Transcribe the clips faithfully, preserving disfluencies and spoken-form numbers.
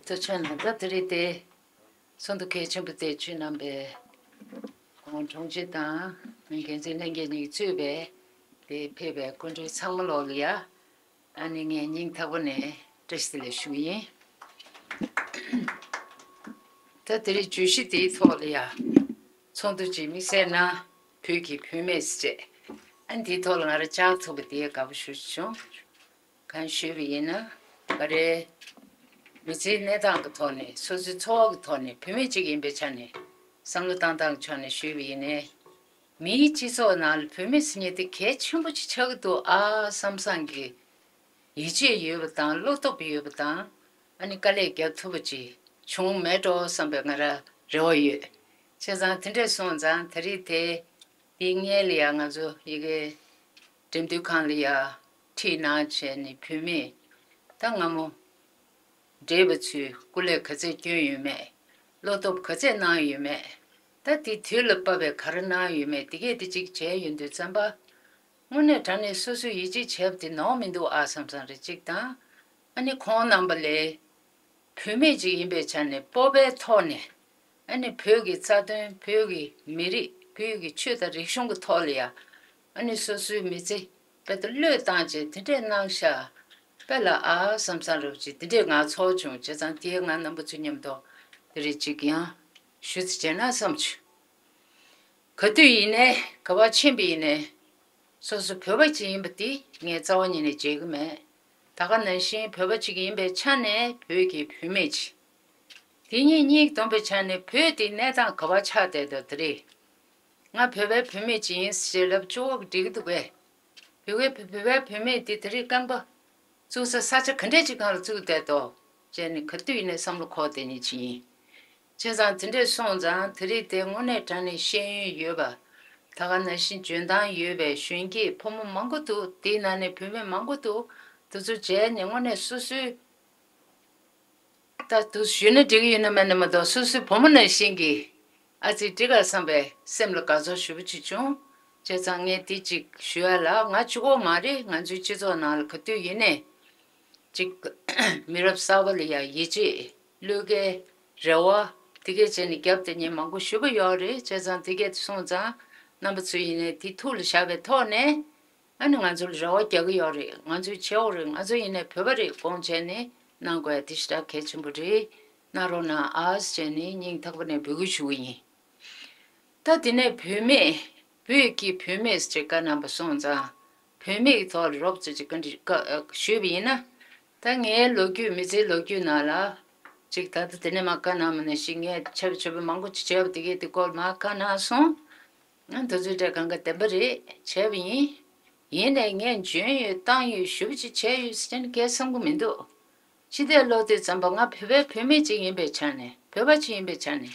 ཐུགས་རྗེ་གནང་། ད་དེ་རིང་དེ་ཚོགས་འདུ་གལ་ཆེན་པོ་དེ་ཆུ་གནང་བའི་གོང་དྲུང་ཆེ་དང་འགན་འཛིན་ལྷན་རྒྱས་གཉིས་གཙོས་པའི་དེ་ཕེབས་པའི་སྐུ་མགྲོན་ཚང་མ་ལོག་ལ་ཡ། ཨ་ནི་ངས་སྙིང་ཐག་པ་ནས་བཀྲ་ཤིས་བདེ་ལེགས་ཞུ་གི་ཡིན། ད་དེ་རིང་བརྗོད་གཞི་དེའི་ཐོག་ལ་ཡ། ཚོགས་འདུ་གཅིག་དམིགས་བསལ་ནང་བོད་ཀྱི་བུད་མེད་ཟེར། ཨ་ནི་དེའི་ཐོག་ལ་ང་རང་བཅར་ཐུབ་པ་དེ་དགའ་པོ་ཞེ་པོ་བྱུང་། གང་ཞུས་པ་ཡིན་ན། ག་རེ། མི་ཚེའི་གནས་སྟངས་ཀྱི་ཐོག་ནས། སོ་སོའི་འཚོ་བ་གི་ཐོག་ནས། བུད་མེད་ཅིག་ཡིན་པའི་ཆ་ནས། བསམ་བློ་བཏང་སྟངས་ཀྱི་ཕྱོགས་ནས་ཞུས་པ་ཡིན་ནའི། མིའི་སྤྱི་ཚོགས་ནང་ལ་བུད་མེད་ཟེར་མཁན་དེ་གལ་ཆེན་པོ་ཅིག་ཆགས་ཀྱི་འདུག་ཨ་བསམ་བསམ་གྱི་ཡིད་ཆེས་ཡོད་པ་དང་། བློ་སྟོབས་ཡོད་པ་དང་། ཨ་ནི་དཀའ་ལས་རྒྱག་ཐུབ་པ་ཅིག་བྱུང་མེད་འགྲོ་བསམ་པའི་ང་རང་རེ་བ་ཡོད། བྱས་ཙང་དེ་འདྲས་སོང་ཙང་དེ་རིང་དེ། དེའི་སྔོན་ལ་ཡ་ང་ཚོ་ཡ་གི་འགྲེམས་སྟོན་ཁང་ལ་ཡ་ཁྲིད་གནང་བྱས་ནས། བུད་མེད་ད་སྔ་མོ་བགྲེས་པ་ཚོས་སྐུ་ལས་ག་ཚད་བསྐྱོན་ཡོད་མེད། བློ་སྟོབས་ག་ཚད་གནང་ཡོད་མེད། ད་དེ་དུས་ལ་བབས་པའི་ག་རེ་གནང་ཡོད་མེད། དེ་གས་དེ་གཅིག་བྱས་ཡོང་དུས་ཙམ་པ། དངོས་གནས་དྲང་གནས་སོ་སོས་ཡིད་ཆེས་བྱས་པ་དེ་ནོར་མི་འདུག་ཨ་བསམ་བསམ་རེ་གཅིག་དང་། ཨ་ནི་ཁོང་རྣམ་པ་ལས། བུད་མེད་ཅིག་ཡིན་པའི་ཆ་ནས་སྤོབས་པའི་ཐོག་ནས། ཨ་ནི་བོད་ཀྱི་རྩ་དོན། བོད་ཀྱི་མི་རིགས། བོད་ཀྱི་ཆོས་དང་རིག་གཞུང་གི་ཐོག་ལ་ཡ། ཨ་ནི་སོ་སོའི་མི་ཚེ་དཔེ་ད་བློས་བཏང་བྱས་དེ་འདྲས་གནང་ཤག་དཔེ་ལ་ཨ་བསམ་བསམ་རབ་ཅིག་དེ་འདྲས་ང་ཚོར་བྱུང་། བྱས་ཙང་དེ་ང་རྣམ་པ་ཚོ་མཉམ་དུ་དེ་རིང་ཅིག་ཡང་ཞུ་ཚིག་བྱས་ན་བསམ་བྱུང་། ག་དུས་ཡིན་ནའི། ག་པར་ཕྱིན་པ་ཡིན་ནའི། སོ་སོ་བོད་པ་ཅིག་ཡིན་པ་དེ་ངས་རྩ་བ་ཉིད་ནས་བརྗེད་ཀྱི་མེད། ད་ག་ནང་བཞིན་བོད་པ་ཅིག་ཡིན་པའི་ཆ་ནས་བོད་ཀྱི་བུད་མེད་ཅིག་དེ་ཉིད་སྙིང་སྟོང་པའི་ཆ་ནས་བོད་དེའི་གནས་སྟངས་ག་པར་ཆགས་བསྡད་འདུག་དེ་རིང་ང་བོད་པའི་བུད་མེད་ཅིག་ཡིན་ཞེས་ལབ་ཆོག་གི་འགྲིག་གི་འདུག་པས། བོད་པའི་བོད་པའི་བུད་མེད་དེ་དེ་རིང་རྐང་པ་བཙུགས་ས་ས་ཆ་ག་འདྲས་ཅིག་སྒང་ལ་བཙུགས་བསྡད་འདུག་ཅེས་ནི་ག་དུས་ཡིན་ནའི་བསམ་བློ་འཁོར་བསྡད་མཁན་ཅིག་ཡིན། བྱས་ཙང་དེ་འདྲས་སོང་ཙང་དེ་རིང་དེ་དངོས་གནས་དྲང་གནས་ཤེས་ཡོན་ཡོད་པ། ད་ག་ནང་བཞིན་འཇོན་ཐང་ཡོད་པའི་གཞོན་སྐྱེས་ཕོ་མོ་མང་པོ་འདུག་དེའི་ནང་ནས་བུད་མེད་མང་པོ་འདུག་དེ་ཚོ་མཇལ་ནས་དངོས་གནས་སོ་སོའི། ད་དུ་ཞུས་ན་འགྲིག་གི་ཡོད་ན་མེད་ན་མ་གཏོགས། སོ་སོའི་བུ་མོ་ནང་བཞིན་གྱི་ཨ་ཙི་འགྲིག་ག་བསམ་པའི་སེམས་ལ་དགའ་ཚོར་ཞེ་པོ་ཅིག་བྱུང་། བྱས་ཙང་ངས་དེ་ཅིག་ཞུ་ཡ་ལ། ང་གཅིག་པོ་མ་རེད། ང་ཚོའི་སྤྱི་ཚོགས་ནང་ལ་ག་དུས་ཡིན་ནའི་ཅིག་མི་རབས་གསར་པ་ལ་ཡ་ཡིད་ཆེས། བློས་འགེལ། རེ་བ། དེ་གས་བྱས་ནས་རྒྱབ་དེ་ཉན་མང་པོ་ཞེ་པོ་ཡོད་རེད། བྱས་ཙང་དེ་གས་སོང་ཙང་རྣམ་པ་ཚོ་ཡིན་ནའི་དེ་ཐུགས་ལ་བཞག་པའི་ཐོག་ནས། ཨ་ནི་ང་ཚོར་རེ་བ་རྒྱག་གི་ཡོད་རེད། ང་ཚོས་བྱེད་འོ་རེད། ང་ཚོ་ཡིན་ནའི་བོད་པ་རེད་དགོངས་བྱས་ནས་གནང་དགོས་ཡ་དེ་ཞེ་དྲག་གལ་ཆེན་པོ་རེད། གནང་རོགས་གནང་ཨ་ཟེར་བྱས་ནས་སྙིང་ཐག་པ་ནས་འབོད་སྐུལ་ཞུ་གི་ཡིན། ད་དེ་ནས་བུད་མེད། བོད་ཀྱི་བུད་མེད་ཅེས་བཀའ་གནང་བ་སོང་ཙང་། བུད་མེད་ཀྱི་ཐོག་ལ་རོབ་ཙམ་ཅིག་བཀའ་འདྲི་བཀའ་ཨ་ཞུས་པ་ཡིན་ན། ད་ངའི་ལོ་རྒྱུས། མི་ཚེའི་ལོ་རྒྱུས་ནང་ལ་ཅིག་ད་ལྟ་དེ་ནས་མར་བཀའ་གནང་མ་ནས་ཤིག་ངས་ཆེ་བ་ཆེ་བ་མང་པོ་ཅིག་བྱས་པ་དེ་གས་དེ་སྐོར་མར་བཀའ་གནང་སོང་། ང་དེ་ཚོའི་གྲས་གང་ག་བདེན་པ་རེད། བྱས་པ་ཡིན། ཡིན་ནའི་ངས་འཇོན་ཡོད། བཏང་ཡོད། ཞེ་པོ་ཅིག་བྱས་ཡོད་ཟེར་ནས་གང་ཡང་བསམ་གྱི་མི་འདུག་ཕྱི་བལྟས་ལོག་བལྟས་ཙམ་པ་ང་བོད་པའི་བུད་མེད་ཅིག་ཡིན་པའི་ཆ་ནས། བོད་པ་ཅིག་ཡིན་པའི་ཆ་ནས།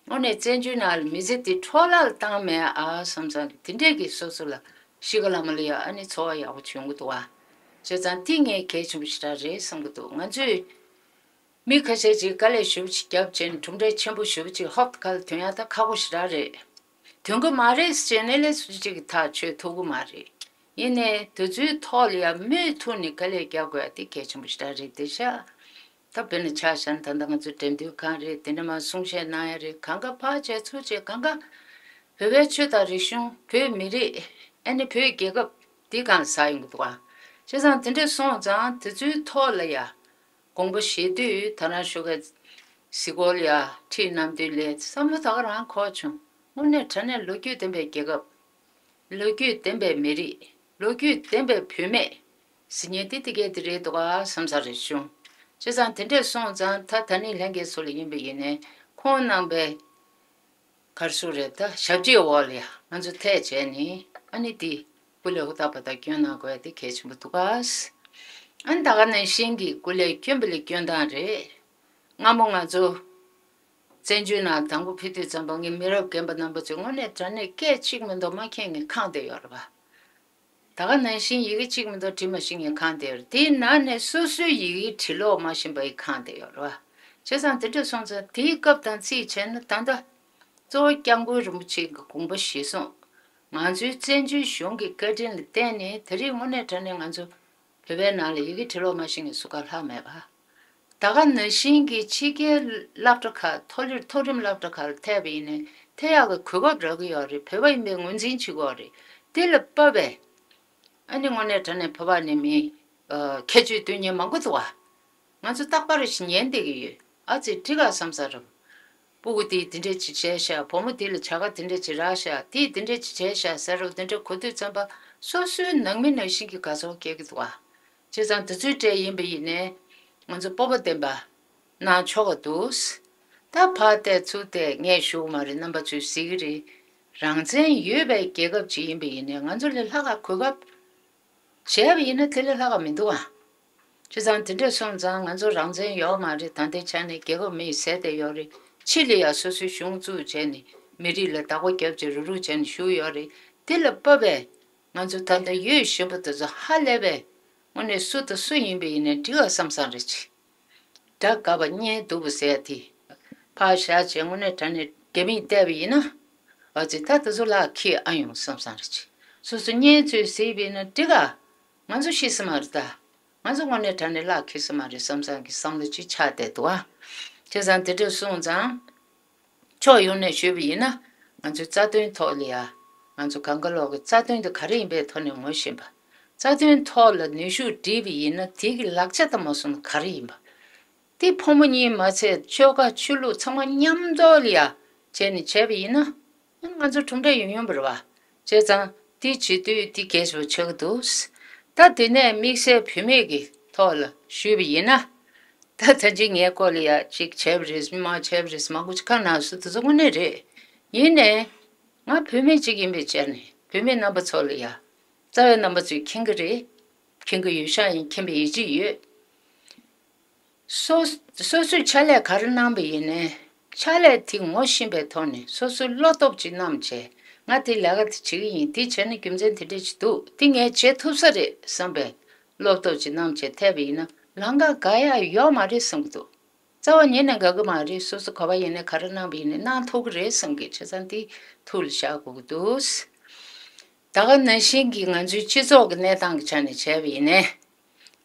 དངོས་གནས་བཙན་བྱོལ་ནང་ལ་མི་ཚེ་འདི་འཕྲོ་བརླག་བཏང་མེད་ཨ་བསམ་ཙང་། དེ་འདྲས་ཀྱི་སོ་སོ་ལ་གཤིས་ཀ་ལ་མ་ལ་ཡ་ཨ་ནི་ཚོར་བ་ཡག་པོ་བྱུང་གི་འདུག་ཨ། བྱས་ཙང་འདི་ངས་གལ་ཆེན་པོ་ཞེ་དྲག་རེད་བསམ་གྱི་འདུག་ང་ཚོས་མི་ཁ་ཤས་ཅིག་དཀའ་ལས་ཞེ་པོ་ཅིག་བརྒྱབ་བྱས་ནས་གྲུབ་འབྲས་ཆེན་པོ་ཞེ་པོ་ཅིག་ཧོབ་ཁ་ལ་ཐོན་ཡ་ད་ཁག་པོ་ཞེ་དྲག་རེད། ཐོན་གི་མ་རེད་ཟེར་ནས་ལས་སུ་ཅིག་གི་ཐག་ཆོད་ཐུབ་གི་མ་རེད། ཡིན་ནའི་དེ་ཚོའི་ཐོག་ལ་ཡ་མུ་མཐུད་ནས་དཀའ་ལས་རྒྱག་དགོས་ཡ་དེ་གལ་ཆེན་པོ་ཞེ་དྲག་རེད་དེ་ཤག་ད་དཔེར་ན་ཆ་བཞག་ན་ད་ལྟ་ང་ཚོ་འགྲེམས་སྟོན་ཁང་རེད། དེ་འདྲ་མར་གསུང་བཤད་གནང་ཡ་རེད། གང་ག་ཕར་བྱས་ཚུར་བྱས་གང་ག་བོད་པའི་ཆོས་དང་རིག་གཞུང་། བོད་མི་རིགས། ཨ་ནི་བོད་རྒྱལ་ཁབ་འདི་སྒང་ལ་ཟགས་ཡོང་གི་འདུག་ཨ། བྱས་ཙང་དེ་འདྲ་སོང་ཙང་དེ་ཚོའི་ཐོག་ལ་ཡ་དགོངས་པ་བཞེས་དུས། ད་རང་ཞོགས་ཀས་གཟིགས་སྐོར་ལ་ཡ་ཁྲིད་གནང་དུས་ལ་བསམ་བློ་ད་ག་རང་འཁོར་བྱུང་། དངོས་གནས་དྲང་གནས་ལོ་རྒྱུས་ལྡན་པའི་རྒྱལ་ཁབ། ལོ་རྒྱུས་ལྡན་པའི་མི་རིགས། ལོ་རྒྱུས་ལྡན་པའི་བུད་མེད་ཟེར་མཁན་དེ་དེ་གས་དེ་རེད་འདུག་ག་བསམ་ས་རེ་བྱུང་། བྱས་ཙང་དེ་འདྲས་སོང་ཙང་ད་ད་ནི་ལྷན་རྒྱས་ཚོ་ལ་ཡིན་པ་ཡིན་ནའི་ཁོང་རྣམ་པའི་ག་རེ་ཟེར་དགོས་རེད། ད་ཞབས་ཕྱིའི་འོག་ལ་ཡ་ང་ཚོ་ཐད་བྱས་ནས་ཨ་ནི་དེ་སྐུ་ལས་ཧུར་ཐག་པ་དང་སྐྱོན་གནང་དགོས་ཡ་དེ་གལ་ཆེན་པོ་འདུག་ག། ཨ་ནི་ད་ག་ནང་བཞིན་གྱི་སྐུ་ལས་སྐྱོན་པ་ལ་སྐྱོན་སྟངས་རེད། སྔ་མོ་ང་ཚོ་བཙན་བྱོལ་ནང་དང་པོ་ཕེབས་དུས་ཙམ་པ་ངའི་མི་རབས་རྒན་པ་རྣམ་པ་ཚོས་དངོས་གནས་དྲང་གནས་སྐད་ཅིག་མ་གཏོགས་མ་མཁྱེན་ནས་ཁེངས་བསྡད་ཡོད་རེད་པ། ད་ག་ནང་བཞིན་ཡི་གེ་གཅིག་མ་གཏོགས་འབྲི་མ་ཤེས་མཁན་ཁེངས་བསྡད་ཡོད་རེད། དེའི་ནང་ནས་སོ་སོའི་ཡི་གེ་འབྲི་ཀློག་མ་ཤེས་པ་ཡི་ཁེངས་བསྡད་ཡོད་རེད་པ། བྱས་ཙང་དེ་འདྲ་སོང་ཙང་དེའི་སྐབས་དང་རྩིས་བྱས་ན་ད་ལྟ་གཙོ་བོ་སྐྱབས་མགོན་རིན་པོ་ཆེ་གི་དགོངས་པ་གཞིར་བཟུང་། ང་ཚོའི་བཙན་བྱོལ་གཞུང་གི་བཀའ་དྲིན་ལ་བརྟེན་ནས་དེ་རིང་དངོས་གནས་དྲང་གནས་ང་ཚོ་བོད་པའི་ནང་ལ་ཡི་གེ་འབྲི་ཀློག་མ་ཤེས་མཁན་སུ་ག་ལྷག་མེད་པ། ད་ག་ནང་བཞིན་གྱི་ཕྱི་རྒྱལ་སློབ་གྲྭ་ཁག་མཐོ་རིམ་མཐོ་རིམ་སློབ་གྲྭ་ཁག་ལ་ཐད་པ་ཡིན་ནའི་ཐད་ཡག་གི་གོ་སྐབས་རག་གི་ཡོད་རེད། བོད་པ་ཡིན་པའི་ངོས་འཛིན་བྱེད་ཀྱི་ཡོད་རེད། དེ་ལ་བབས་པས་ཨ་ནི་དངོས་གནས་དྲང་གནས་བོད་པ་ནས་མི་ཁྱད་ཆོས་སྟོན་མཁན་མང་པོ་འདུག་བ། ང་ཚོ་རྟག་པར་ཞིག་ཉན་བསྡད་ཀྱི་ཡོད། ཨ་ཙི་འགྲིག་ག་བསམ་ས་རེད། སྤུ་གུ་དེས་འདི་འདྲས་ཅིག་བྱས་ཤག་བུ་མོ་དེ་ལ་བྱ་དགའ་འདི་འདྲས་ཅིག་རག་ཤག་དེས་འདི་འདྲས་ཅིག་བྱས་ཤག་ཟེར་རོ། འདི་འདྲས་གོ་དུས་ཙམ་པ་སོ་སོའི་ནང་མི་ནང་བཞིན་གྱི་དགའ་ཚོར་སྐྱེ་གི་འདུག་བ། བྱས་ཙང་དེ་ཚོའི་གྲས་ཡིན་པ་ཡིན་ནའི་ང་ཚོ་སྤོབས་པ་ལྡན་པ་གནང་ཆོག་གི་འདུག་ད་ཕར་བལྟས་ཚུར་བལྟས་ངས་ཞུ་གི་མ་རེད། རྣམ་པ་ཚོས་གཟིགས་ཀྱི་རེད། རང་བཙན་ཡོད་པའི་རྒྱལ་ཁབ་ཅིག་ཡིན་པ་ཡིན་ནའི་ང་ཚོ་ལས་ལྷག་ག་གོ་སྐབས་བྱས་པ་ཡིན་ན་དེ་ལས་ལྷག་ག་མི་འདུག་ཨ། བྱས་ཙང་དེ་འདྲས་སོང་ཙང་ང་ཚོ་རང་བཙན་ཡོད་མ་རེད། ད་ལྟའི་ཆ་ནས་རྒྱལ་ཁབ་མི་ཡིས་ཟས་བསྡད་ཡོད་རེད། ཕྱི་ལ་ཡ་སོ་སོའི་གཞུང་བཙུགས་བྱས་ནས་མི་རིགས་ལ་བདག་པོ་རྒྱབ་བྱས་རུག་རུག་བྱས་ནས་བཞུགས་ཡོད་རེད། དེ་ལ་བབས་པས་ང་ཚོ་ད་ལྟ་ཡོད་བཞིན་པ་དེ་ཚོ་ཧ་ལས་པས་དངོས་གནས་སུ་དང་སུ་ཡིན་པ་ཡིན་ནའི་འགྲིག་ག་བསམ་བསམ་རེད་ཅིག་སྒྲ་དགའ་བ་སྙན་སྡུག་པ་ཟེར་ཡ་དེ་ཕར་བཞག་བྱས་དངོས་གནས་དྲང་གནས་རྒྱ་མིས་བལྟས་པ་ཡིན་ན། ཨ་ཙི་ད་དེ་ཚོ་ལག་ཁྱེར་ཨ་ཡོང་བསམ་བསམ་རེད་ཅིག་སོ་སོ་གཉེན་ཚོས་ཟེར་བས་ན་འགྲིག་ག་ང་ཚོ་ཤི་ས་མ་རེད་ད། ང་ཚོ་དངོས་གནས་དྲང་གནས་ལག་ཁྱེར་ས་མ་རེད་བསམ་བསམ་གྱི་བསམ་བློ་ཅིག་ཆགས་བསྡད་འདུག་ཨ། བྱས་ཙང་དེ་འདྲ་སོང་ཙང་། ཕྱོགས་ཡོངས་ནས་ཞུས་པ་ཡིན་ན། ང་ཚོའི་རྩ་དོན་ཐོག་ལ་ཡ། ང་ཚོ་གང་ག་ལོག་གི་རྩ་དོན་དེ་ག་རེ་ཡིན་པའི་ཐོག་ནས་ངོ་ཤེས་པ། རྩ་དོན་ཐོག་ལ་ནུས་ཤུགས་བསྒྲིལ་བ་ཡིན་ན་དེ་གི་ལག་ཆ་དང་མ་སོང་ན་ག་རེ་ཡིན་པ། དེ་ཕོ་མོ་གཉིས་མ་ཚད་ཆོལ་ཁ་ཆོས་ལུགས་ཚང་མ་མཉམ་འཛོམས་ལ་ཡ་བྱས་ནས་བྱས་པ་ཡིན་ན། ང་ཚོ་གྲུབ་འབྲས་ཡོང་ཡོང་བ་རེད་བ། བྱས་ཙང་དེ་བྱེད་དུས་དེ་གལ་ཆེ་བ་ཆགས་ཀྱི་འདུག་ད་དེ་ནས་དམིགས་བསལ་བུད་མེད་ཀྱི་ཐོག་ལ་ཞུས་པ་ཡིན་ན། ད་ད་ཅི་ངའི་སྐོར་ལ་ཡ་གཅིག་བྱས་པ་རེད། མ་བྱས་པ་རེད། མང་པོ་ཅིག་ཁ་ནང་སུ་དེ་ཚོ་དངོས་གནས་རེད། ཡིན་ནའི་ང་བུད་མེད་ཅིག་ཡིན་པའི་ཆ་ནས་བུད་མེད་རྣམ་པ་ཚོ་ལ་ཡ་རྩ་བའི་རྣམ་པ་ཚོས་མཁྱེན་གྱི་རེད། མཁྱེན་གྱི་ཡོད་ཤག་ཡིན། མཁྱེན་པའི་ཡིད་ཆེས་ཡོད། སོ་སོ་སོས་ཕྱག་ལས་ག་རེ་གནང་པ་ཡིན་ནའི་ཕྱག་ལས་དེ་ངོ་ཤེས་པའི་ཐོག་ནས་སོ་སོས་བློ་སྟོབས་ཅིག་བསྣམས་བྱས་ང་དེ་ལས་ཀ་དེ་བྱེད་ཀྱི་ཡིན། དེ་བྱས་ན་རྒྱུ་མཚན་དེ་འདྲས་ཅིག་འདུག་དེ་ངས་བྱེད་ཐུབ་ས་རེད་བསམ་པའི་བློ་སྟོབས་ཅིག་བསྣམས་བྱས་ཐེབས་པ་ཡིན་ན་ལམ་ཁ་འགག་ཡག་ཡོད་མ་རེད་བསམ་གྱི་འདུག་རྩ་བ་ཉིད་ནས་འགག་གི་མ་རེད། སོ་སོ་ག་པར་ཡིན་ནའི་ག་རེ་གནང་པ་ཡིན་ནའི་གནང་ཐུབ་ཀྱི་རེད་བསམ་གྱི། བྱས་ཙང་དེ་ཐུགས་ལ་བཞག་དགོས་ཀྱི་འདུག་ད་ག་ནང་བཞིན་གྱི་ང་ཚོའི་སྤྱི་ཚོགས་ཀྱི་གནས་སྟངས་ཀྱི་ཆ་ནས་བྱས་པ་ཡིན་ནའི།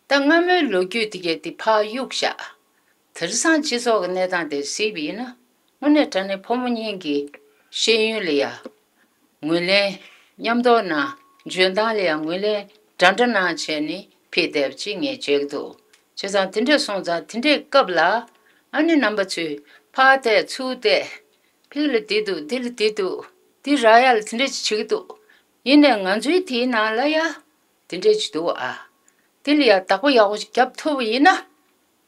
ད་སྔ་མོའི་ལོ་རྒྱུས་དེ་གས་དེ་ཕར་གཡུག་བཞག་དེང་སང་སྤྱི་ཚོགས་ཀྱི་གནས་སྟངས་དེ་གཟིགས་པ་ཡིན་ན། དངོས་གནས་དྲང་གནས་ཕོ་མོ་གཉིས་ཀྱི་ཤེས་ཡོན་ལ་ཡ། ངོས་ལེན། མཉམ་དུ་ན་འཇོན་ཐང་ལ་ཡ་ངོས་ལེན་འདྲ་འདྲ་གནང་བྱས་ནས་ཕེབས་བསྡད་པ་ཅིག་ངས་མཇལ་གྱི་འདུག་བྱས་ཙང་དེ་འདྲས་སོང་ཙང་དེ་འདྲའི་སྐབས་ལ་ཨ་ནི་རྣམ་པ་ཚོས་ཕར་བལྟས་ཚུར་བལྟས། ཕ་གི་ལ་འདི་འདུག་འདི་ལ་འདི་འདུག་འདི་རག་ཡ་ལ་དེ་འདྲས་ཅིག་བྱེད་ཀྱི་འདུག་ཡིན་ནའི་ང་ཚོའི་དེའི་ནང་ལ་ཡ་དེ་འདྲས་ཅིག་འདུག་ཨ། དེ་ལ་ཡ་བདག་པོ་ཡག་པོ་ཞིག་རྒྱབ་ཐུབ་པ་ཡིན་ན།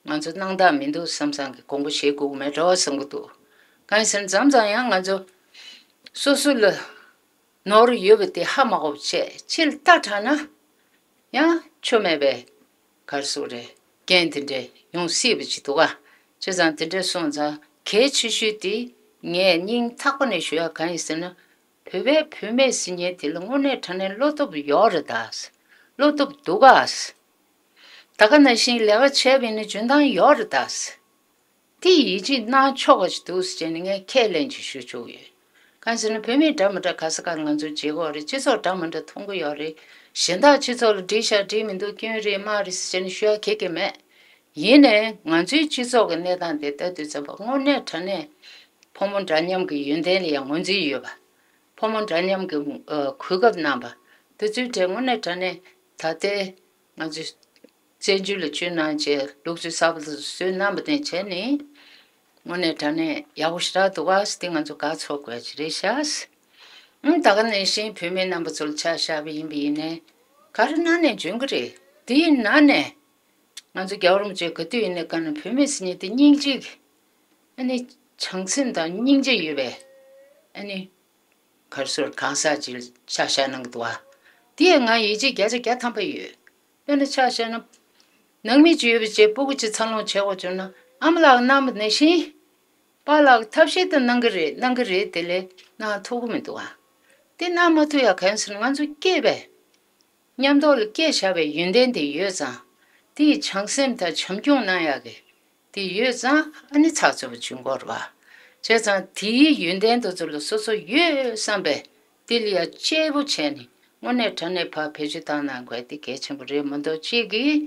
ང་ཚོ་སྣང་དག་མི་འདུག་བསམ་བསམ་གྱི་དགོངས་པ་བཞེས་དགོས་ཀྱི་མེད་འགྲོ་བསམ་གྱི་འདུག་གང་ཡིན་ཟེར་ན་མཚམས་མཚམས་ཡང་ང་ཚོ་སོ་སོ་ལ་ནོར་ཡོད་པ་དེ་ཧ་མ་གོ་བ་བྱས་ཕྱི་ལ་ལྟ་དྲགས་ན་ཡང་ཆོ་མེད་པའི་གར་སོགས་རེད། རྐྱེན་དེ་འདྲས་ཡོང་སྲིད་པ་ཅིག་འདུག་ག་བྱས་ཙང་དེ་འདྲས་སོང་ཙང་གལ་ཆེ་ཤོས་དེ་ངས་སྙིང་ཐག་པ་ནས་ཞུ་ཡ་གང་ཡིན་ཟེར་ན། བོད་པའི་བུད་མེད་ཟེར་མཁན་དེ་ལ་དངོས་གནས་དྲང་གནས་བློ་སྟོབས་ཡོད་རེད་ད། བློ་སྟོབས་འདུག་ག་ད་ག་ནང་བཞིན་ལས་ཀ་བྱས་པ་ཡིན་ན་འཇོན་ཐང་ཡོད་རེད་ད། དེ་ཡིད་ཆེས་གནང་ཆོག་པ་ཞིག་འདུག་ཟེར་ནས་ངས་ཁས་ལེན་ཅིག་ཞུ་ཆོག་གི་ཡོད། གང་ཟེར་ན་བོད་མི་འདྲ་མི་འདྲ་ག་ས་ག་ང་ཚོ་མཇལ་གྱི་ཡོད་རེད། སྤྱི་ཚོགས་འདྲ་མི་འདྲ་མཐོང་གི་ཡོད་རེད། གཞན་དག་སྤྱི་ཚོགས་ལ་འགྲིག་ཤག་འགྲིག་མི་འདུག་སྐྱོན་རེད་མ་རེད་ཟེར་ནས་ཞུ་ཡ་གང་ཡང་མེད། ཡིན་ནའི་ང་ཚོའི་སྤྱི་ཚོགས་ཀྱི་གནས་སྟངས་དེ་ལྟ་དུས་ཙམ་པ་དངོས་གནས་དྲང་གནས་ཕོ་མོ་འདྲ་མཉམ་གྱི་ཡོན་ཏན་ལ་ཡང་ངོས་འཛིན་ཡོད་པ། ཕོ་མོ་འདྲ་མཉམ་གྱི་ཨ་གོ་སྐབས་གནང་བ། དེ་ཚོའི་གྲས་དངོས་གནས་དྲང་གནས་ད་ལྟའི་ང་ཚོས་བཙན་བྱོལ་ལ་བསྐྱོད་གནང་བྱས་ལུགས་སྲོལ་གསར་པ་དེ་ཚོ་བཟོས་གནང་བ་དེ་བྱས་ནས་དངོས་གནས་དྲང་གནས་ཡག་པོ་ཞེ་དྲག་འདུག་ག་ཟེར་ཏེ་ང་ཚོ་དགའ་ཚོར་དགོས་ཀྱི་རེད་ཤག་ཨང་ད་ག་ནང་བཞིན་བུད་མེད་རྣམ་པ་ཚོ་ལ་ཆ་བཞག་པ་ཡིན་པ་ཡིན་ནའི་ག་རེ་གནང་ནའི་འཇོན་གྱི་རེད། དེའི་ནང་ནས་ང་ཚོ་རྒྱལ་བ་རིན་པོ་ཆེ་ག་དུས་ཡིན་ནའི་ག་ནས་བུད་མེད་ཟེར་མཁན་དེ་སྙིང་རྗེ་གི་ཨ་ནི་བྱམས་སེམས་དང་སྙིང་རྗེ་ཡོད་པའི་ཨ་ནི། གར་སོགས་གང་ཟག་ཅིག་ཆ་བཞག་གནང་གི་འདུག་བ། དེ་ཡང་ང་ཡིད་ཆེས་བརྒྱ་ཆ་བརྒྱ་ཐམ་པ་ཡོད། དཔེར་ན་ཆ་བཞག་ན། ནང་མི་ཅིག་ཡོད་པ་བྱས་སྤུ་གུ་ཅིག་འཚར་ལོངས་བྱེད་དགོས་བྱུང་ན་ཨ་མ་ལགས་གནང་བ་ནང་བཞིན། པཱ་ལགས་ཐབས་ཤེས་དེ་གནང་གི་རེད་གནང་གི་རེད། དེ་ལས་གནང་ཐུབ་ཀྱི་མི་འདུག་བ། དེ་གནང་མ་ཐུབ་ཡ་གང་ཟེར་ན་ང་ཚོ་སྐྱེས་པས། མཉམ་དུ་ལ་སྐྱེས་བཞག་པའི་ཡོན་ཏན་དེ་ཡོད་ཙང་། དེ་ཡི་བྱམས་སེམས་དང་བྱམས་སྐྱོང་གནང་ཡག་གི་དེ་ཡོད་ཙང་ཨ་ནི་ཚགས་ཚུད་པོ་བྱུང་གི་རེད་བ། བྱས་ཙང་དེའི་ཡོན་ཏན་དེ་ཚོ་ལ་སོ་སོ་ཡོད་བསམ་པས་དེ་ལ་ཡ་གཅེས་པོ་བྱས་ནས་དངོས་གནས་དྲང་གནས་ཕར་བེད་སྤྱོད་བཏང་གནང་དགོས་དེ་གལ་ཆེན་པོ་རེད་མ་གཏོགས་གཅིག་གིས་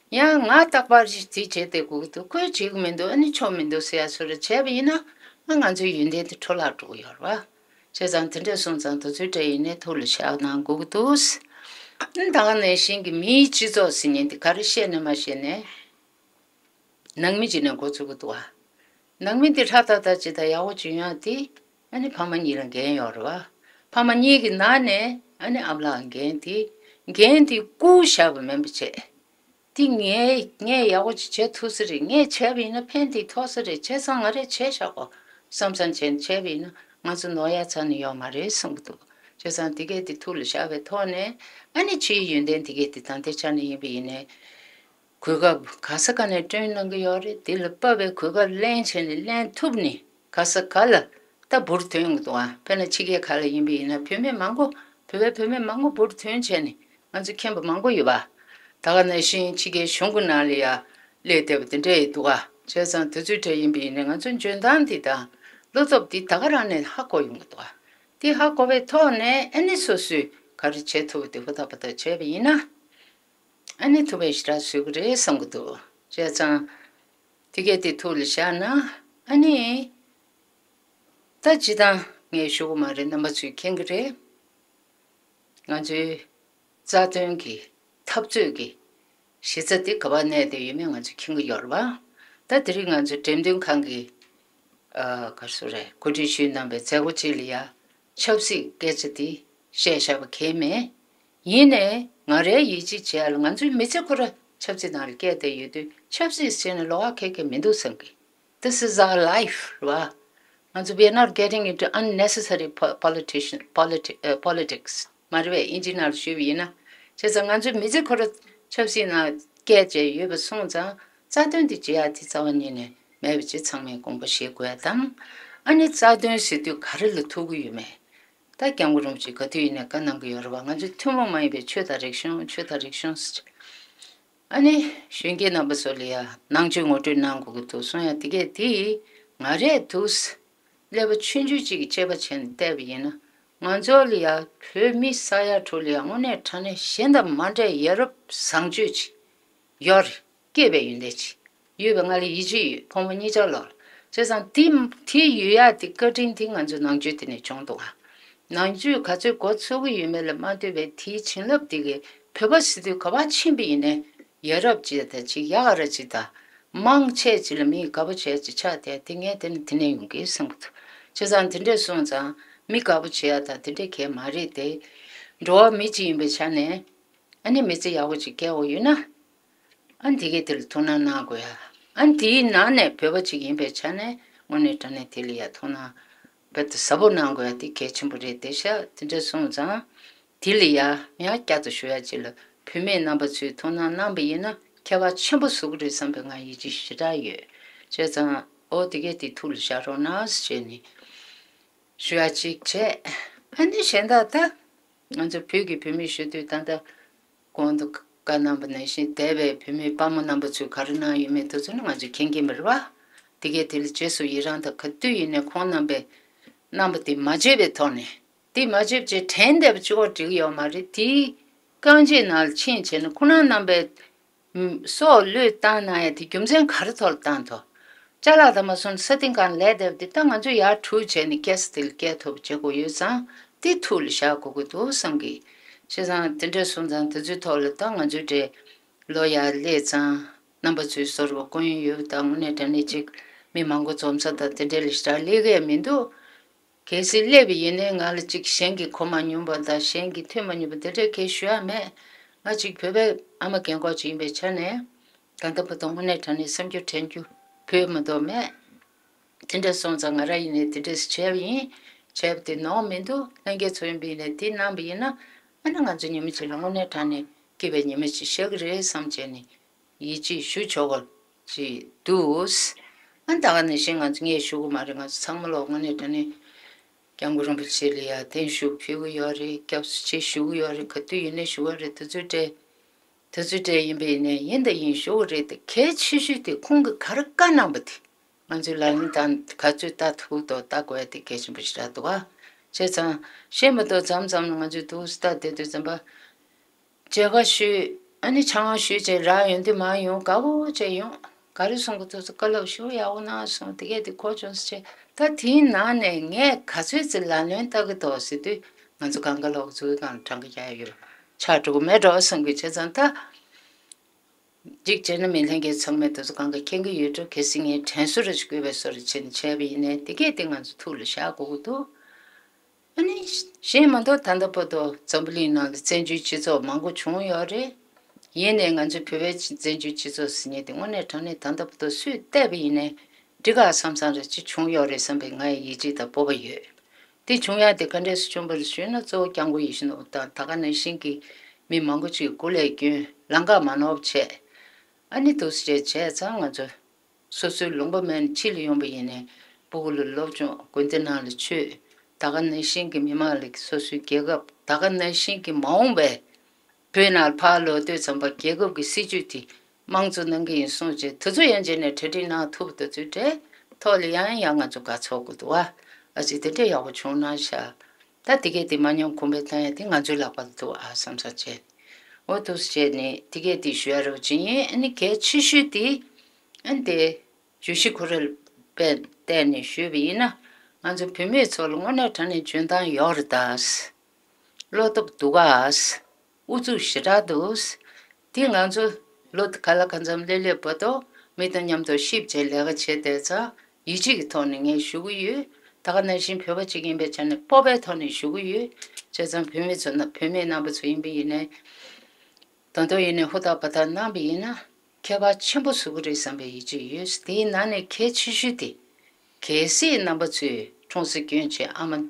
ཡང་ང་རྟག་པར་དེ་བྱས་ཏེ་དགོས་ཀྱི་འདུག་ཁོས་བྱེད་ཀྱི་མི་འདུག་ཨ་ནི་ཆོག་མི་འདུག་ཟེར་ཡ་ཚོ་རེ་བྱས་པ་ཡིན་ན་ང་ང་ཚོའི་ཡོན་ཏན་དེ་འཕྲོ་བརླག་འགྲོ་གི་ཡོད་རེད་བ། བྱས་ཙང་དེ་འདྲས་སོང་ཙང་དུས་ཚོད་སྤྲད་ཡིན་ནའི་ཐུགས་ལ་བཞག་གནང་དགོས་ཀྱི་འདུག་ཨ་ནི་ད་ག་ནང་བཞིན་གྱི་མིའི་སྤྱི་ཚོགས་ཟེར་མཁན་དེ་ག་རེ་བཤད་ནས་མ་བཤད་ནས། ནང་མི་གཅིག་ནས་འགོ་བཙུགས་ཀྱི་འདུག་ཨ། ནང་མི་འདི་ཧྲ་ཏག་ཏག་ཅིག་དང་ཡག་པོ་ཅིག་ཡོང་ཡ་དེ་ཨ་ནི་ཕ་མ་གཉིས་ལ་འགན་ཡོད་རེད་བ། ཕ་མ་གཉིས་ཀྱི་ནང་ནས་ཨ་ནི་ཨ་མ་ལགས་འགན་དེ་འགན་དེ་བཀུར་བཞག་པ་མིན་པ་བྱས། དེ་ངས་ངས་ཡག་པོ་ཅིག་བྱེད་ཐུབ་ས་རེད། ངས་བྱས་པ་ཡིན་ན་ཕན་དེ་ཐོགས་ས་རེད། བྱས་ཙང་ང་རས་བྱས་བཞག་གོ་བསམ་བསམ་བྱས་ནས་བྱས་པ་ཡིན་ན་ང་ཚོ་ནོར་ཡ་ཚ་ནི་ཡོད་མ་རེད་བསམ་གྱི་འདུག་བྱས་ཙང་དེ་གས་དེ་ཐུགས་ལ་བཞག་པའི་ཐོག་ནས་ཨ་ནི་ཕྱིའི་ཡོན་ཏན་དེ་གས་དེ་ད་ལྟའི་ཆ་ནས་ཡིན་པ་ཡིན་ནའི། གོ་སྐབས་ག་ས་ག་ནས་བསྐྲུན་གནང་གི་ཡོད་རེད། དེ་ལ་དཔག་པའི་གོ་སྐབས་ལེན་བྱས་ནས་ལེན་ཐུབ་ནས་ག་ས་ག་ལ་ད་འབུར་ཐོན་གི་འདུག་ཨ། དཔེར་ན་ཕྱི་རྒྱལ་ཁག་ལ་ཡིན་པ་ཡིན་ན་བུད་མེད་མང་པོ་བོད་པའི་བུད་མེད་མང་པོ་འབུར་ཐོན་བྱས་ནས་ང་ཚོ་མཁྱེན་པ་མང་པོ་ཡོད་པ། ད་ག་ནང་བཞིན་ཕྱི་རྒྱལ་གཞུང་གི་ནང་ལ་ཡ་སླེབས་བསྡད་པ་དེ་འདྲ་ཡི་འདུག་ཨ། བྱས་ཙང་དུས་ཚོད་འཕྲད་ཡིན་པ་ཡིན་ན་ང་ཚོ་འཇོན་ཐང་འདི་དང་བློ་སྟོབས་འདི་ད་ག་རང་ནས་ཧ་གོ་ཡོང་གི་འདུག་ཨ། དེ་ཧ་གོ་བའི་ཐོག་ནས་ཨ་ནི་སོ་སོས་ག་རེ་བྱེད་ཐུབ་དེ་ཧུར་ཐག་འབད་ཐག་བྱས་པ་ཡིན་ན། ཨ་ནི་ཐུབ་པའི་ཞེ་དྲག་བཟོས་ཀྱི་རེད་བསམ་གྱི་འདུག་བྱས་ཙང་། དེ་གས་དེ་ཐུགས་ལ་བཞག་ན་ཨ་ནི། ད་སྤྱིར་བཏང་ངས་ཞུ་གི་མ་རེད། རྣམ་པ་ཚོས་མཁྱེན་གྱི་རེད། ང་ཚོའི་རྩ་དོན་གྱི་འཐབ་རྩོད་ཀྱི་གཞི་རྩ་དེ་ག་པར་གནས་བསྡད་ཡོད་མེད་ང་ཚོས་མཁྱེན་གྱི་ཡོད་རེད་བ། ད་དེ་རིང་ང་ཚོའི་འགྲེམས་སྟོན་ཁང་གི་ཨ་ག་རེ་ཟེར་རེད། གོ་སྒྲིག་ཞུས་གནང་བའི་མཛད་སྒོ་གཅིག་ལ་ཡ་ཆབ་སྲིད་སྐད་ཆ་དེ་བཤད་བཞག་པ་གལ་མེད། ཡིན་ནའི་ང་རའི་ཡིད་ཆེས་བྱེད་ཡ་ལ་ང་ཚོའི་མི་ཚེ་ཁོ་ར་ཆབ་སྲིད་ནང་ལ་བསྐྱལ་བསྡད་ཡོད་དུས་ཆབ་སྲིད་ཟེར་ནས་ལོགས་ཀ་གང་ཡང་མི་འདུག་བསམ་གི། This is our life རེད་བ། ང་ཚོ་we are not getting into unnecessary po- politician politi- uh, politics མ་རེད་པས། ཨིན་ཇི་ནང་ལ་ཞུས་པ་ཡིན་ན། བྱས་ཙང་ང་ཚོའི་མི་ཚེ་ཁོ་ར་ཆབ་སྲིད་ནང་བསྐྱལ་བྱས་ཡོད་པ་སོང་ཙང་རྩ་དོན་དེ་བརྗེད་ཡ་དེ་རྩ་བ་ཉིད་ནས་མེད་པ་ཅིག་ཚང་མས་དགོངས་པ་བཞེས་དགོས་ཡ་དང་། ཨ་ནི་རྩ་དོན་ཟེར་དུས་ག་རེ་ལ་ཐུག་གི་ཡོད་མེད། ད་སྐྱབས་མགོན་རིན་པོ་ཆེས་ག་དུས་ཡིན་ནའི་བཀའ་གནང་གི་ཡོད་རེད་བ། ང་ཚོའི་ཐུན་མོང་མ་ཡིན་པའི་ཆོས་དང་རིག་གཞུང་། ཆོས་དང་རིག་གཞུང་ཟེར། ཨ་ནི་གཞོན་སྐྱེས་རྣམ་པ་ཚོ་ལ་ཡ་ནང་ཆོས་ངོ་སྤྲོད་གནང་དགོས་ཀྱི་འདུག་གསུང་ཡ་དེ་གས་དེ་ང་རས་འདུག་ཀླད་པ་ཆུང་ཆུང་གཅིག་གི་དཔྱད་པ་བྱས་ནས་བལྟས་པ་ཡིན་ན་ང་ཚོ་ལ་ཡ་བོད་མི་ས་ཡ་དྲུག་ལ་ཡ་དངོས་གནས་དྲང་གནས་གཞན་དང་མ་འདྲ་ཡ་རབས་བཟང་སྤྱོད་ཅིག་ཡོད་རེད། སྐྱེས་པའི་ཡོན་ཏན་ཅིག་ཡོད་པའི་ང་ལ་ཡིད་ཆེས་ཡོད། ཕོ་མོ་གཉིས་ཆར་ལོག་ལ། བྱས་ཙང་དེ་དེ་ཡོད་ཡ་དེ་བཀའ་དྲིན་དེ་ང་ཚོའི་ནང་ཆོས་དེ་ནས་བྱུང་འདུག་ཨ། ནང་ཆོས་ག་ཚོད་འགོ་ཚུགས་ཀྱི་ཡོད་མེད་ལ་མ་ལྟོས་པའི་དེའི་བྱིན་རླབས་དེ་གིས་བོད་པ་ཟེར་དུས་ག་པར་ཕྱིན་པ་ཡིན་ནའི་ཡ་རབས་ཅིག་དང་ཅིག་ཡག་ག་ར་ཅིག་དང་མང་ཆེ་ཅིག་ལ་མིས་དགའ་པོ་བྱས་ཅིག་ཆགས་བསྡད་དེ་ངས་དེ་ནི་དེ་ནས་ཡོང་གི་བསམ་གྱི་འདུག་བྱས་ཙང་དེ་འདྲས་སོང་ཙང་མི་དགའ་པོ་བྱེད་ཡ་དང་དེ་འདྲས་གང་ཡང་མ་རེད་དེ། འགྲོ་བ་མི་གཅིག་ཡིན་པའི་ཆ་ནས། ཨ་ནི་མི་ཚེ་ཡག་པོ་ཅིག་སྐྱེལ་དགོས་ཡོད་ན། ཨ་ནི་དེ་གས་དེ་ལ་ཐུགས་སྣང་གནང་དགོས་ཡ། ཨ་ནི་དེའི་ནང་ནས་བོད་པ་ཅིག་ཡིན་པའི་ཆ་ནས་དངོས་གནས་དྲང་གནས་དེ་ལ་ཡ་ཐུགས་སྣང་རྦད་དེ་ཟབ་པོ་གནང་དགོས་ཡ་དེ་གལ་ཆེན་པོ་རེད་དེ་ཤག་དེ་འདྲ་སོང་ཙང་། དེ་ལ་ཡ་ཡང་བསྐྱར་དུ་ཞུ་ཡ་ཅིག་ལ་བུད་མེད་རྣམ་པ་ཚོས་ཐུགས་སྣང་གནང་པ་ཡིན་ན་ཁྱད་པར་ཆེན་པོ་བཟོ་གི་རེད་བསམ་པའི་ང་ཡིད་ཆེས་ཞེ་དྲག་ཡོད། བྱས་ཙང་ཨོ་དེ་གས་དེ་ཐུགས་ལ་བཞག་རོགས་གནང་ཞེས་ནི། ཞུ་ཡ་གཅིག་བྱས། ཨ་ནི་གཞན་དག་ད། ང་ཚོ་བོད་ཀྱི་བུད་མེད་ཞུ་དུས་ད་ལྟ་གོང་དུ་བཀའ་གནང་པ་ནང་བཞིན་འདས་པའི་བུད་མེད་དཔའ་མོ་རྣམ་པ་ཚོས་ག་རེ་གནང་ཡོད་མེད་དེ་ཚོ་ནི་ང་ཚོས་མཁྱེན་གྱི་མ་རེད་བ། དེ་གས་དེ་ལ་རྗེས་སུ་ཡི་རང་དང་ག་དུས་ཡིན་ནའི་ཁོང་རྣམ་པས་གནང་པ་དེ་མ་བརྗེད་པའི་ཐོག་ནས་དེ་མ་བརྗེད་པ་བྱས་དྲན་བསྡད་པ་གཅིག་པོ་འགྲིག་གི་ཡོད་མ་རེད། དེའི་རྐང་རྗེས་ནང་ལ་ཕྱིན་བྱས་ནས་ཁོང་རྣམ་པས། སྲོག་བློས་བཏང་གནང་ཡ་དེ་རྒྱུ་མཚན་ག་རེ་ཐོག་ལ་བཏང་ཐོག་ཅ་ལག་དང་མ་སོང་ས་སྟེང་སྒང་ལ་བསྡད་པ་དེ་ད་ང་ཚོ་ཡར་དྲུད་བྱས་ནས་སྐྱེལ་ས་དེ་ལ་སྐྱེལ་ཐུབ་པ་བྱེད་དགོས་ཡོད་ཙང་དེ་ཐུགས་ལ་བཞག་དགོས་ཀྱི་འདུག་བསམ་གི། བྱས་ཙང་དེ་འདྲ་སོང་ཙང་དེ་ཚོའི་ཐོག་ལ་ད་ང་ཚོའི་གྲས་ལོ་ཡར་སླེབས་ཙང་རྣམ་པ་ཚོའི་ཟུར་པ་སྐུ་ཡོན་ཡོད་ད་དངོས་གནས་དྲང་གནས་ཅིག་མི་མང་པོ་འཛོམས་ས་དང་དེ་འདྲ་ལ་ཞེ་དྲག་སླེབས་ཀྱི་ཡ་མི་འདུག་གལ་སྲིད་སླེབས་པ་ཡིན་ནའི་ང་ལ་ཅིག་གཞན་གྱིས་གོ་མ་མྱོང་པ་དང་གཞན་གྱིས་ཐོས་མ་མྱོང་པ་འདི་འདྲའི་སྐད་ཞུ་ཡ་མེད། ང་ཅིག་བོད་པའི་ཨ་མ་རྒན་འཁོགས་ཅིག་ཡིན་པའི་ཆ་ནས་ད་ལྟ་བར་དུ་དངོས་གནས་དྲང་གནས་སེམས་སྐྱོ་དྲན་རྒྱུ་བོད་མ་གཏོགས་མེད། དེ་འདྲ་སོང་ཙང་ང་རང་ཡིན་ནའི་དེ་འདྲས་བྱས་པ་ཡིན། བྱས་པ་དེ་ནོར་མི་འདུག་ལྷན་རྒྱས་ཚོ་ཡིན་པ་ཡིན་ནའི་དེ་གནང་པ་ཡིན་ན་ཨ་ནི་ང་ཚོ་ཉི་མ་གཅིག་ལ་དངོས་གནས་དྲང་གནས་སྐྱིད་པའི་ཉི་མ་ཅིག་ཤར་གི་རེད་བསམ་བྱས་ནས། ཡིད་ཆེས་ཞུ་ཆོག་པ་ཅིག་འདུག་ཨ་ད་ག་ནང་བཞིན་ང་ཚོ་ངས་ཞུ་གི་མ་རེད། ང་ཚོ་ཚང་མ་ལོག་དངོས་གནས་དྲང་གནས་སྐྱབས་མགོན་རིན་པོ་ཆེ་ལ་ཡ་བརྟན་བཞུགས་ཕུལ་གི་ཡོད་རེད། སྐྱབས་སུ་མཆི་ཞུ་གི་ཡོད་རེད། ག་དུས་ཡིན་ནའི་ཞུ་གི་རེད། དུས་ཚོད་སྤྲད་དུས་ཚོད་སྤྲད་ཡིན་པ་ཡིན་ནའི་ཡིན་དང་ཡིན་ཞུ་གི་རེད་དེ་གལ་ཆེ་ཤོས་དེ་ཁོང་གིས་ག་རེ་བཀའ་གནང་པ་དེ་ང་ཚོས་ལག་ལེན་དང་ག་ཚོད་ལྟ་ཐུབ་དོ་ལྟ་དགོས་ཡ་དེ་གལ་ཆེན་པོ་ཞིག་རེད་འདུག་བ། བྱས་ཙང་ཤེས་མ་གཏོགས་མཚམས་མཚམས་ལ་ང་ཚོས་འདུག་སེ་ལྟ་བསྡད་དུས་ཙམ་པ། མཇལ་ཁ་ཞུས། ཨ་ནི་ཆང་བ་ཞུས་བྱས་རག་ཡོང་དུས་མར་ཡོང་དགའ་བོ་བྱས་ཡོང་། ག་རེ་གསུང་གི་འདུག་ཟེར། བཀའ་སློབ་ཞུ་ཡག་པོ་གནང་སོང་། དེ་གས་དེ་གོ་བྱུང་ཟེར་བྱས། ད་དེའི་ནང་ནས་ངས་ག་ཚོད་ཙམ་ལག་ལེན་བསྟར་གི་འདུག་ཟེར་དུས། ང་ཚོ་སྒང་ག་ལོག་ཚུར་སྒང་གྲངས་ཀ་རྒྱག་ཡོད། ཆགས་འགྲོ་གི་མེད་འགྲོ་བསམ་གི། བྱས་ཙང་ད། གཅིག་བྱས་ན་མི་ལྷན་རྒྱས་ཚང་མས་དེ་ཚོ་གང་ག་མཁྱེན་གྱི་ཡོད་འགྲོ། གལ་སྲིད་ངས་དྲན་གསོ་རེ་ཞིག་དགོས་པའི་བཟོ་འདྲ་བྱས་ནས་བྱས་པ་ཡིན་ནའི། དེ་གས་དེ་ང་ཚོ་ཐུགས་ལ་བཞག་དགོས་ཀྱི་འདུག་ཨ་ནི་གཞན་མ་གཏོགས་ད་ལྟ་བར་དུ་འཛམ་བུ་གླིང་ནང་ལ་བཙན་བྱོལ་སྤྱི་ཚོགས་མང་པོ་བྱུང་ཡོད་རེད། ཡིན་ནའི་ང་ཚོའི་བོད་པའི་བཙན་བྱོལ་སྤྱི་ཚོགས་ཟེར་མཁན་དེ་དངོས་གནས་དྲང་གནས་ད་ལྟ་བར་དུ་སུས་བལྟས་པ་ཡིན་ནའི་འགྲིག་ག་བསམ་བསམ་རེ་ཅིག་བྱུང་ཡོད་རེད་བསམ་པའི་ང་ཡི་ཡིད་ཆེས་དང་སྤོབས་པ་ཡོད། དེ་བྱུང་ཡག་དེ་ག་འདྲས་སེ་བྱུང་བ་རེད་ཞུས་ན། གཙོ་བོ་སྐྱབས་མགོན་ཡིད་བཞིན་ནོར་བུ་དང་ད་ག་ནང་བཞིན་གྱི་མི་མང་པོ་ཅིག་སྐུ་ལས་བསྐྱོན། ལམ་ཁ་མ་ནོར་བ་བྱས། ཨ་ནི་འདུག་སེ་བྱས་བྱས་ཙང་ང་ཚོ་སོ་སོའི་ལུང་པ་མེད་ནས་ཕྱི་ལ་ཡོང་པ་ཡིན་ནའི་སྤུ་གུ་ལ་སློབ་སྦྱོང་། དགོན་སྡེ་ནང་ལ་ཆོས། ད་ག་ནང་བཞིན་གྱི་མི་མང་ལ་སོ་སོའི་རྒྱལ་ཁབ། ད་ག་ནང་བཞིན་གྱི་མ་འོངས་པའི་བོད་ནང་ཕར་ལོག་དུས་ཙམ་པ་རྒྱལ་ཁབ་ཀྱི་སྲིད་ཇུས་དེ་དམངས་གཙོ་གནང་གི་ཡིན་གསུངས་བྱས། དེ་ཚོ་ཡང་རྗེས་ནས་གྲ་སྒྲིག་གནང་ཐུབ། དེ་ཚོའི་གྲས་ཐོག་ལ་ཡང་ཡང་ང་ཚོ་དགའ་ཚོར་དགོས་འདུག་བ། ཨ་ཙི་དེ་འདྲས་ཡག་པོ་བྱུང་གནང་ཤག་ད་དེ་གས་དེ་མ་ཉམས་གོང་འཕེལ་བཏང་ཡག་དེ་ང་ཚོའི་ལག་པ་ལ་འདུག་ཨ་བསམ་བསམ་བྱས། འོ་འདུག་སེ་བྱས་ནས་དེ་གས་དེ་ཞུ་ཡག་རོགས་བྱེད་ཡིན། ཨ་ནི་གལ་ཆེ་ཤོས་དེ་ཨ་ནི་དེ་བརྗོད་གཞི་ཁོ་རང་ལ་བལྟས་ནས་ཞུས་པ་ཡིན་ན། ང་ཚོ་བུད་མེད་ཚོ་ལ་དངོས་གནས་དྲང་གནས་འཇོན་ཐང་ཡོད་རེད་ད། བློ་སྟོབས་འདུག་ག། ཨུ་ཚུགས་ཞེ་དྲག་འདུག། དེ་ང་ཚོ་ལོ་ག་ལ་གང་འཚམ་སླེབས་སླེབས་བར་དུ་མི་དང་མཉམ་དུ་གཤིབ་བྱས་ལས་ཀ་བྱས་བསྡད་ཙང་ཡིད་ཆེས་ཀྱི་ཐོག་ནས་ངས་ཞུ་གི་ཡོད། ད་ག་ནང་བཞིན་བོད་པ་གཅིག་ཡིན་པའི་ཆ་ནས་སྤོབས་པའི་ཐོག་ནས་ཞུ་གི་ཡོད། བྱས་ཙང་བུད་མེད་ཚོ་ན། བུད་མེད་རྣམ་པ་ཚོ་ཡིན་པ་ཡིན་ནའི། ད་དུང་ཡིན་ནའི་ཧུར་ཐག་འབད་ཐག་གནང་བ་ཡིན་ན་ཁྱད་པར་ཆེན་པོ་བཟོ་གི་རེད་བསམ་པའི་ཡིད་ཆེས་ཡོད། དེའི་ནང་ནས་གལ་ཆེ་ཤོས་དེ། གལ་སྲིད་རྣམ་པ་ཚོས་ཁྲོམ་ས་སྐྱོན་བྱས་ཨ་མ་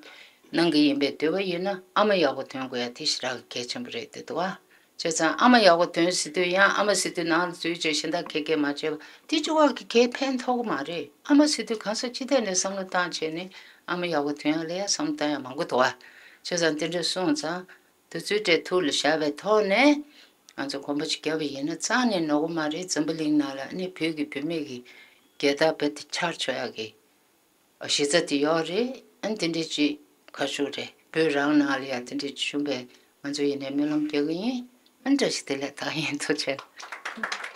གནང་གི་ཡིན་པའི་འདོད་པ་ཡོད་ན། ཨ་མ་ཡག་པོ་ཐོན་དགོས་ཡ་དེ་ཞེ་དྲག་གལ་ཆེན་པོ་རེད་བསྡད་འདུག་བ། བྱས་ཙང་ཨ་མ་ཡག་པོ་ཐོན་ཟེར་དུས་ཡང་ཨ་མ་ཟེར་དུས་ནང་ལ་འཛུལ་བྱས་གཞན་དག་གས་གས་མ་བྱས་པ་དེ་ཅི་བ་གི་གས་ཕན་ཐོགས་ཀྱི་མ་རེད། ཨ་མ་ཟེར་དུས་གང་ཟག་སྤྱི་ཐད་ནས་བསམ་བློ་བཏང་བྱས་ནས་ཨ་མ་ཡག་པོ་ཐོན་ཡ་ལ་ཡ་བསམ་བློ་བཏང་ཡ་མང་པོ་འདུག་བ། བྱས་ཙང་དེ་འདྲ་གསུངས་ཙང་། དེ་ཚོའི་གྲས་ཐུགས་ལ་བཞག་པའི་ཐོག་ནས་ང་ཚོ་གོམ་པ་ཅིག་བརྒྱབ་པ་ཡིན་ན་རྩ་ནས་ནོར་གི་མ་རེད། འཛམ་བུ་གླིང་ནང་ལ་ནི་བོད་ཀྱི་བུད་མེད་ཀྱི་རྒྱལ་དར་རྦད་དེ་འཕྱར་ཆོག་ཡག་གི་གཞི་རྩ་དེ་ཡོད་རེད། ཨ་ནི་དེ་འདྲས་ཅིག་ཁ་ཤུགས་རེད། བོད་རང་ནང་ལ་ཡང་དེ་འདྲས་ཅིག་བྱུང་བས་ང་ཚོ་ཡིན་ནའི་སྨོན་ལམ་རྒྱག་གི་ཡིན། ཨ་ནི་བཀྲ་ཤིས་བདེ་ལེགས། ད་ཡིན། ཐུགས་རྗེ་ཆེ།